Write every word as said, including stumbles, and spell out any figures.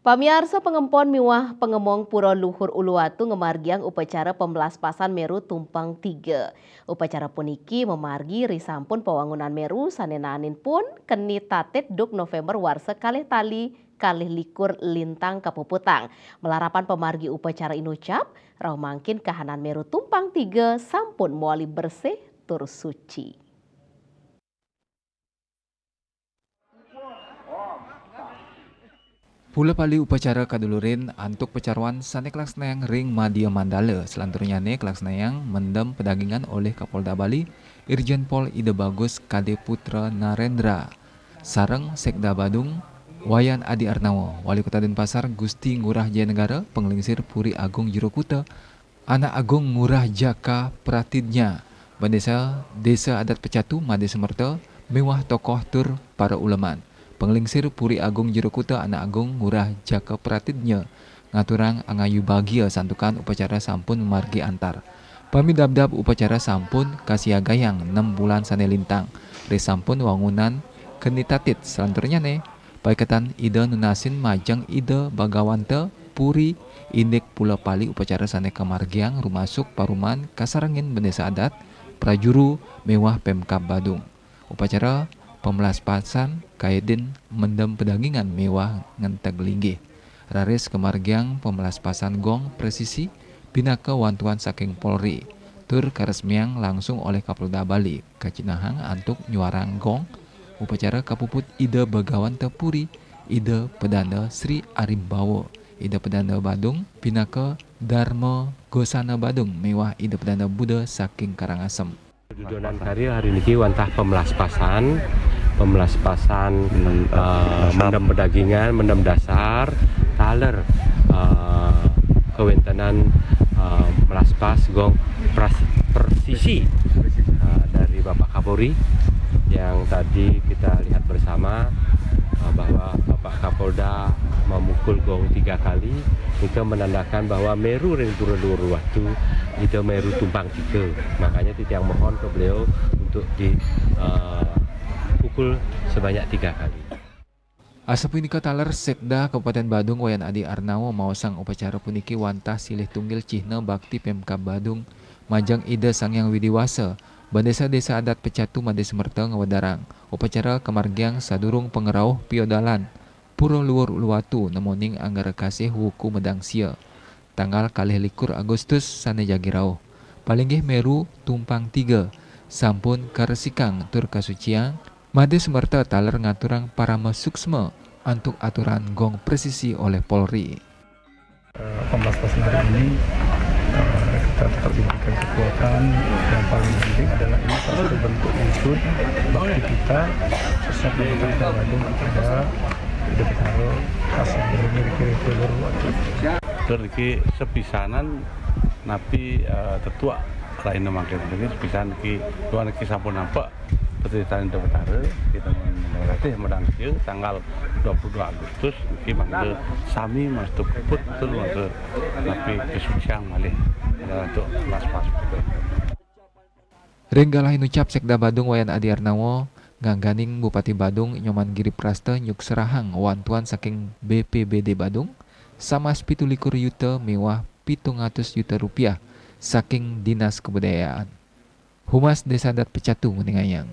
Pamiarsa, pangempon miwah pangemong Pura Luhur Uluwatu ngamargiang upacara pamlaspasan Meru Tumpang Tiga. Upacara puniki mamargi ri sampun pawangunan Meru sane naenin pun keni tatit duk November warsa kalih tali kalih likur lintang kapuputang. Malarapan pamargi upacara inucap, rauh mangkin kahanan Meru Tumpang Tiga sampun mawali bersih tur suci. Pula pali upacara kadulurin antuk pacaruan sane kalaksanayang ring Madya Mandala. Salanturnyane kalaksanayang mendem padagingan olih Kapolda Bali, Irjen Pol Ida Bagus Kade Putra Narendra, sareng Sekda Badung, Wayan Adi Arnawa, Wali Kota Denpasar, Gusti Ngurah Jayanegara, Panglingsir Puri Agung Jero Kuta, Anak Agung Ngurah Jaka Pratidnya, Bendesa Desa Adat Pecatu, Made Semerta, miwah tokoh tur para uleman. Panglingsir Puri Agung Jero Kuta, Anak Agung Ngurah Jaka Pratidnya, ngaturang angayu bagia santukan upacara sampun mamargi antar. Pamidabdab upacara sampun kasiagayang nem bulan sane lintang. Ri sampun wangunan keni tatit, salanturnyane paiketan Ida nunasin majeng Ida Bagawanta Puri, indik pula pali upacara sane kamargiang rumasuk paruman kasarengin Bendesa Adat, prajuru, miwah Pemkab Badung. Upacara pamlaspasan kaedin mendem padagingan miwah ngenteg linggih. Raris kamargiang pamlaspasan gong presisi pinaka wantuan saking Polri, tur karesmiang langsung olih Kapolda Bali, kacinahang antuk nyuarang gong. Upacara kapuput Ida Bagawanta Puri, Ida Pedanda Sri Arimbawa, Ida Pedanda Badung pinaka Darma Gosana Badung miwah Ida Pedanda Buddha saking Karangasem. Dudonan karya hari niki wantah pamlaspasan, pamlaspasan, eh, mendem pedagingan, mendem dasar, taler, eh, kewentenan, eh, melaspas gong pras-, persisi, eh, dari Bapak Kapolri yang tadi kita lihat bersama, eh, bahwa Bapak Kapolda memukul gong tiga kali, itu menandakan bahwa Meru ring Pura Luhur Uluwatu, Ida Meru Tumpang Tiga. Makanya titiang mohon ke beliau untuk di, eh, pukul sebanyak tiga kali. Asapunika taler Sekda Kabupaten Badung Wayan Adi Arnawa maosang upacara puniki wantah silih tunggil cihna bakti Pemkab Badung majeng Ida Sang Hyang Widi Wasa. Bendesa Desa Adat Pecatu Made Semerta ngawedarang upacara kamargiang sadurung pangrauh piodalan Pura Luhur Uluwatu nemoning Anggara Kasih wuku Medangsia, tanggal kalih likur Agustus sane jagi rauh. Palinggih Meru Tumpang Tiga sampun karesikang tur kasuciang, Made Semerta taler ngaturang parama suksma antuk aturan gong presisi oleh Polri. Eh, pamlaspasan hari ini, eh, kita tetap diberikan kekuatan. Yang paling penting adalah ini salah satu bentuk wujud bakti kita, khususnya Kabupaten Badung, kepada Ida Betara Kasih Meru Kiri Kulur Watu. Tur niki sepisanan napi, eh, tetuak lain mangkin niki sepisan niki, dua niki sampun nampak. Petritane Ida Betara, kita melatih medangsia tanggal dua puluh dua Agustus, niki mangda sami mastu puput betul mangda napi kesucian malih. Adalah untuk pas-pas betul. Ring galah inucap Sekda Badung Wayan Adi Arnawa, ngangganing Bupati Badung Nyoman Giri Prasta nyukserahang wantuan saking B P B D Badung, samas pitu likur yuta miwah pitung atus yuta rupiah saking Dinas Kebudayaan. Humas Desa Adat Pecatu nguningayang.